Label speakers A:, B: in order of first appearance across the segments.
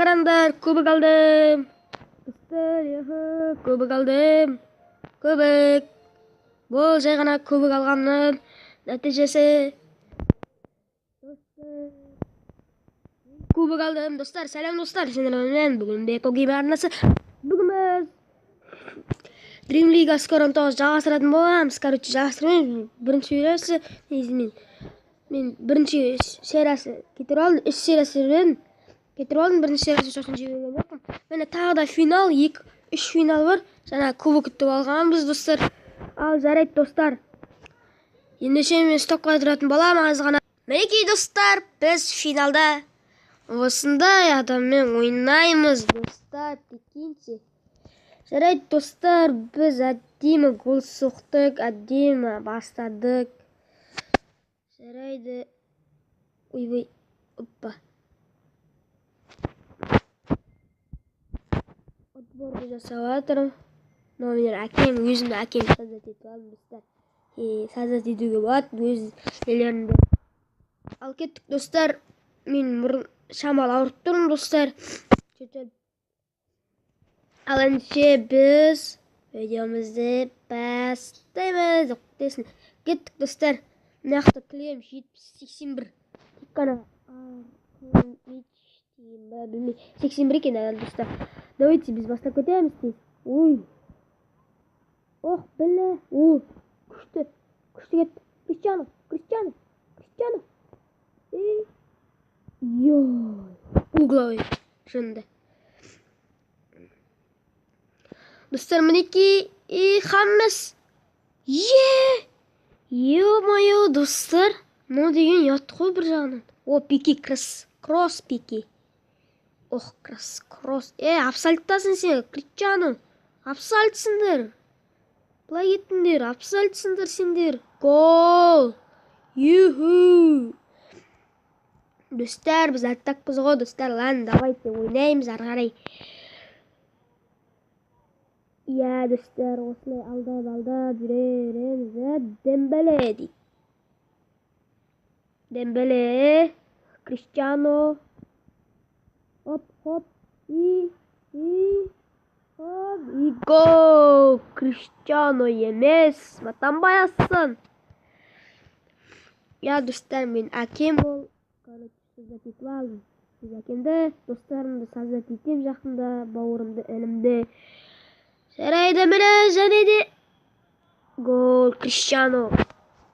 A: Қараңдар, кубок алдым. Достар, кубок алдым. Кубок. Бұл жай ғана кубок алғанның нәтижесі. Достар, кубок алдым. Достар, сәлем достар. Сендермен бүгін Беко Геймер арнасы. Бүгін біз Dream League Score 19 жалғастыратын боламыз. Короче, жалғастырмаймыз. Бірінші сериясы негізі мен бірінші сериясы кетіріп алдым. Үш сериясы кетіріп алдым. Бірінші сериясын сосын жіберген жоқпын. Міне тағы да финал, 2-3 финал бар. Жаңа кубок ұтып алғанбыз, достар. Ал жарайды, достар. Ендеше мен стопқа тұратын боламын аз ғана. Мінекей, достар, біз финалда осындай адаммен ойнаймыз, достар, прикиньте. Жарайды, достар, біз әдемі гол соқтық, әдемі бастадық. Жарайды. Ойбай, оппа. Отборды жасап жатырмын. Мынау менің әкем, өзімнің әкем создать етіп алдым, достар. Создать етуге болады өз нелерінде. Ал кеттік, достар. Мен мұрын шамалы ауырып тұрмын, достар. Сөйтіп. Ал ендеше біз видеомызды бастаймыз. Десін. Кеттік, достар. Мына жақта кілем 70-81. Тек қана білмей 81 екен әлі, достар. Давайте біз бастап кетеміз тез. Ой. Ох, біле. О, күшті. Күшті кетті. Криштиану, Криштиану, Криштиану. Ей. Йой. Угловой. Жынды. Достар, мінекей, и Хаммес. Е! Ё-моё, достар. Мынау деген ұят қой бір жағынан. О, Пике, кросс, кросс Пике. Ох, кросс, кросс. Абсолюттасың сен, Криштиану. Абсолютсыңдар. Былай кеттіңдер, абсолютсыңдар сендер. Гол! Юху! Достар, біз аттақпыз ғой, достар. Ладно, давайте ойнаймыз ары қарай. Иә, достар, осылай алдап-алдап жүре береміз. Дембеле дейді. Дембеле, Криштиану. Хоп, хоп, и, хоп, и гол! Криштиану емес, матанбайсың. Иә, достар, мен әкем ол. Короче, создать етіп алдым. Өз әкемді, достарымды создать етем жақында, бауырымды, інімді. Жарайды, міне және де гол, Криштиану.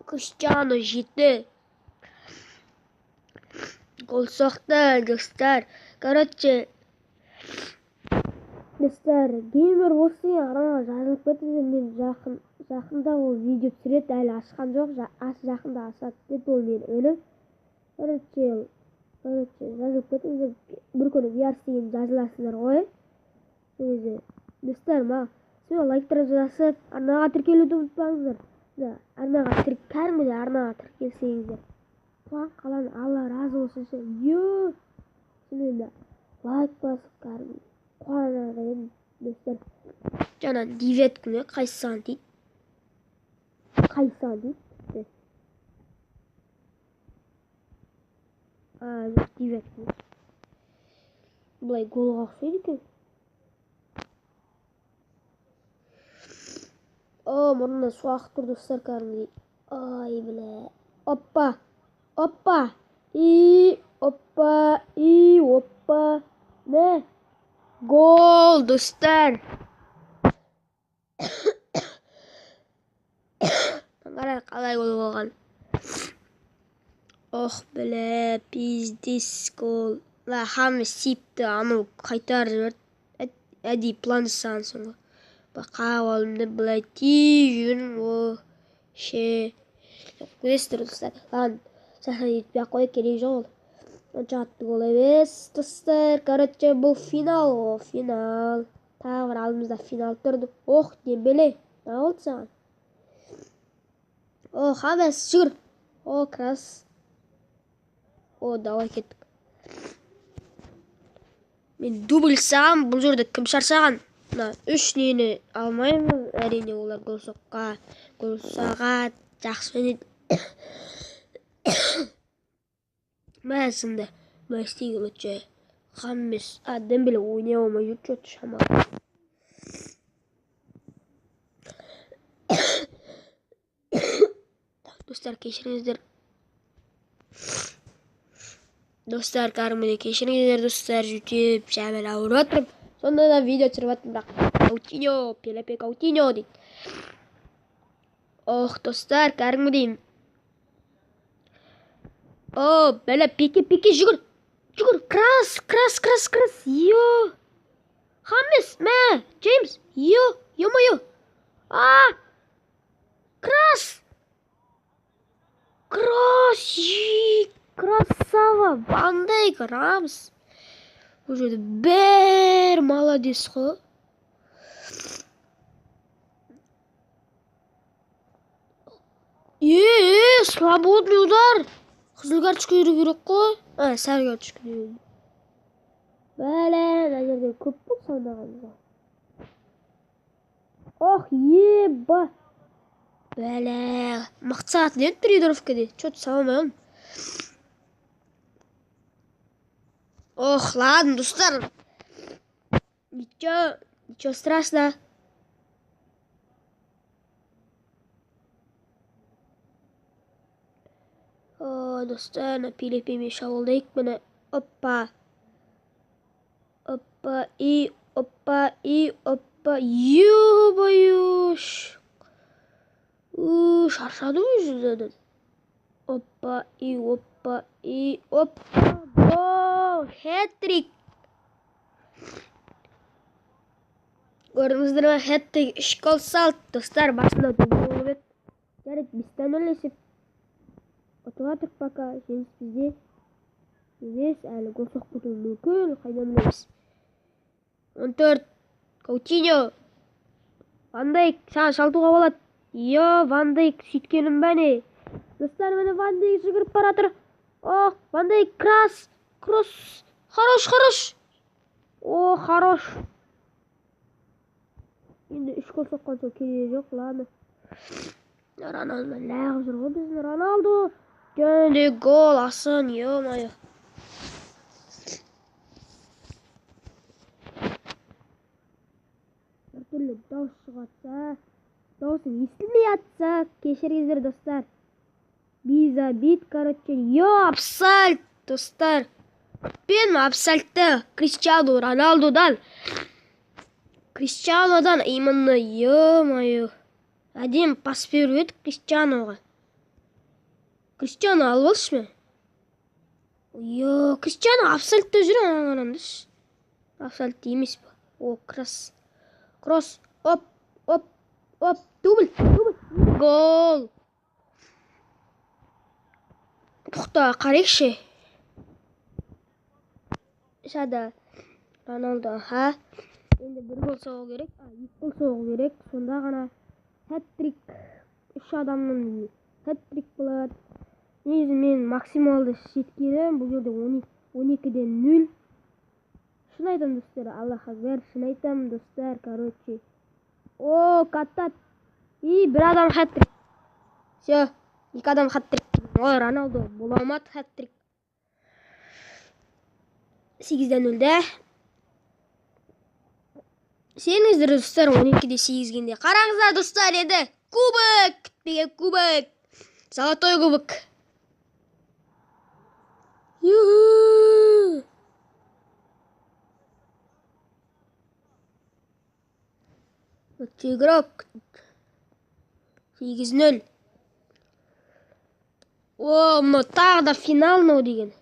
A: Криштиану жетті. Гол соқты, достар. Короче, достар, геймер осы арнаға жазылып кетіңіздер. Мен жақында ол видео түсіреді, әлі ашқан жоқ, жақында ашады деді ол менің інім. Короче, жазылып кетіңіздер. Бір күні VRC деген жазыласыздар ғой. Сол кезде, достар, маған сіздер лайктар жасап, арнаға тіркелуді ұмытпаңыздар. Арнаға кәдімгідей арнаға тіркелсеңіздер, қуанып қаламын, Алла разы болсыншы. Ё, сонымен лайк басып кәдімгідей қуанар едім, достар. Жаңа девятка ме, қайсы саған дейді? Қайсы саған дейді? А, жоқ, девятка. Былай голға ұқсайды екен. О, мұрнымнан су ағып тұр, достар, кәдімгідей. Ай, бля. Оппа. Оппа. И, оппа, и, оппа. Мә. Гол, достар. Қара, қалай гол болған. Ох, бля, пиздец гол. Ла, Хамес сипті, анау қайтарып жіберді. Әдейі план жасаған соң ғой. Қағып алдым да былай тиіп жібердім. О, ше. Көресіздер, достар. Ладно, сохранить етпей ақ қояйық, керегі жоқ ол. Онша қатты гол емес, достар. Короче, бұл финал ғой, финал. Тағы бір алдымызда финал тұр. Ох, Дембеле, не болды саған? О, Хамес, жүгір. О, крас. О, давай кеттік. Мен дубль жасағам, бұл жерде кім шаршаған? Мына үш нені алмаймыз, әрине олар гол соққа, гол соға жақсы ойнайды. Мә, сынды. Былай істейік лучше. Хамес, а Дембеле ойнай алмай жүр что-то шамалы. Достар, кешіріңіздер. Достар, кәдімгідей кешіріңіздер, достар, жөтеп, шамал ауырып жатырмын. Сонда да видео түсіріп жатырмын, бірақ Каутиньо, Пелепе Каутиньо дейді. Ох, достар, кәдімгідей. О, бәле, Пике, Пике, жүгір. Жүгір, крас, крас, крас, крас. Йо. Хамес, мә, Джеймс, йо, ё-моё. А! Крас! Крас! Красава! Ван Дейк, Рамс. Бұл жерде бәрі молодец қой. Е, свободный удар. Қызыл карточка беру керек қой. А, сары карточка беру. Бәле, мына жерде көп болып салмаған. Ох, еба. Бәле, мықты сағат не еді тренировкада? Чё-то сала алмаймын. Ох, ладно, достар. Ничего, ничего страшного. О, достар, мына Пилиппемен шабуылдайық, міне. Оппа. Оппа, и, оппа, и, оппа. Ё-моё. У, шаршады уже. Оппа, и, оппа, и, оппа. О, хет-трик. Көрдіңіздер ме, хет-трик 3 гол салды. Достар, басында дубль болып еді. Жарайды, 5-0 есеп. Ұтып жатырық пока, жеңіс бізде емес, әлі гол соғып кетуі мүмкін, қайдан білеміз. 14, Каутиньо. Ван Дейк, саған шалтуға болады. Йо, Ван Дейк, сөйткенім бе не? Достар, міне Ван Дейк жүгіріп бара жатыр. Ох, Ван Дейк, крас, кросс, хорош, хорош. О, хорош. Енді 3 гол соққан соң керегі жоқ, ладно. Роналду лағып жүр ғой біздің Роналду. Және де гол асын, ё-моё. Біртүрлі дауыс шығатса, дауысым естілмей жатса, кешіріңіздер, достар. Без обид, короче. Йо, абсальт, достар. Күтпедім абсальтты Криштиану Роналдудан. Криштианодан именно, ё-моё. Әдемі пас беріп еді Криштианоға. Криштиану алып алшы ме? Йо, Криштиану абсальтта жүр, ана қараңдаршы. Абсальт емес па? О, кросс. Кросс, оп, оп, оп, дубль, дубль, гол. Тоқта, қарайықшы. Шада Роналду, аха. Енді бір гол соғу керек, а, 2 гол соғу керек. Сонда ғана хет-трик, 3 адамның хет-трик болады. Негізі мен максималды жеткенім бұл жерде он екіден нөл. Шын айтамын, достар, Аллах акбар, шын айтамын, достар, короче. О, катат. И бір адам хет-трик. Всё, 2 адам хет-трик. Ой, Роналду бола алмады хет-трик. Сегізден нөлде. Сеніңіздер, достар, он екіде сегізгенде. Қараңыздар, достар, енді кубок, күтпеген кубок. Золотой кубок. Юху! Лучший игрок. 8-0. О, мынау тағы да финал мынау деген.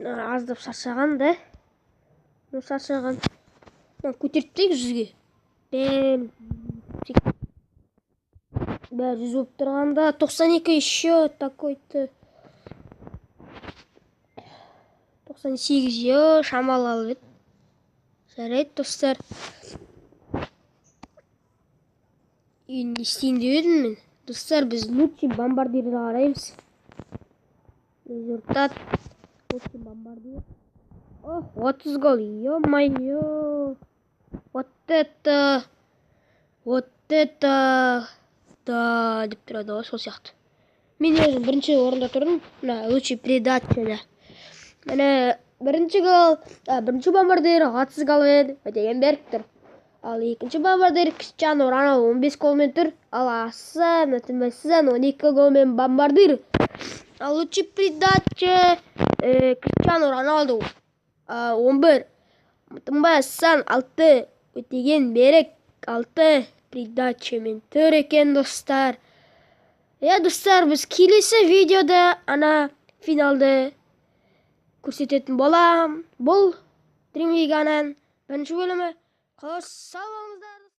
A: Аздап шаршаған да. Мынау шаршаған. Мынау көтеріп тастайық жүзге. Бәрі бәрі жүз болып тұрғанда 92 еще такой-то. 98, е, шамалы алып еді. Жарайды, достар. Енді не істейін деп едім мен? Достар, біз лучший бомбардирді қараймыз. Результат. Лучший бомбардир. Ох, 30 гол. Ё-моё. Вот это. Вот это. Да, деп тұрады ғой, сол сияқты. Мен өзім бірінші орында тұрдым мына лучший передачада. Міне, бірінші гол, бірінші бомбардир 30 голмен Өтеген Берік тұр. Ал екінші бомбардир Криштиану Роналду 15 голмен тұр. Ал Асан Өтембайсан 12 голмен бомбардир. Ал лучший передача Криштиану Роналду 11, Өтембай Асан 6, Өтеген Берік 6 передачамен тұр екен, достар. Иә, достар, біз келесі видеода ана финалды көрсететін болам. Бұл Dream Лиганың бірінші бөлімі. Қош сау.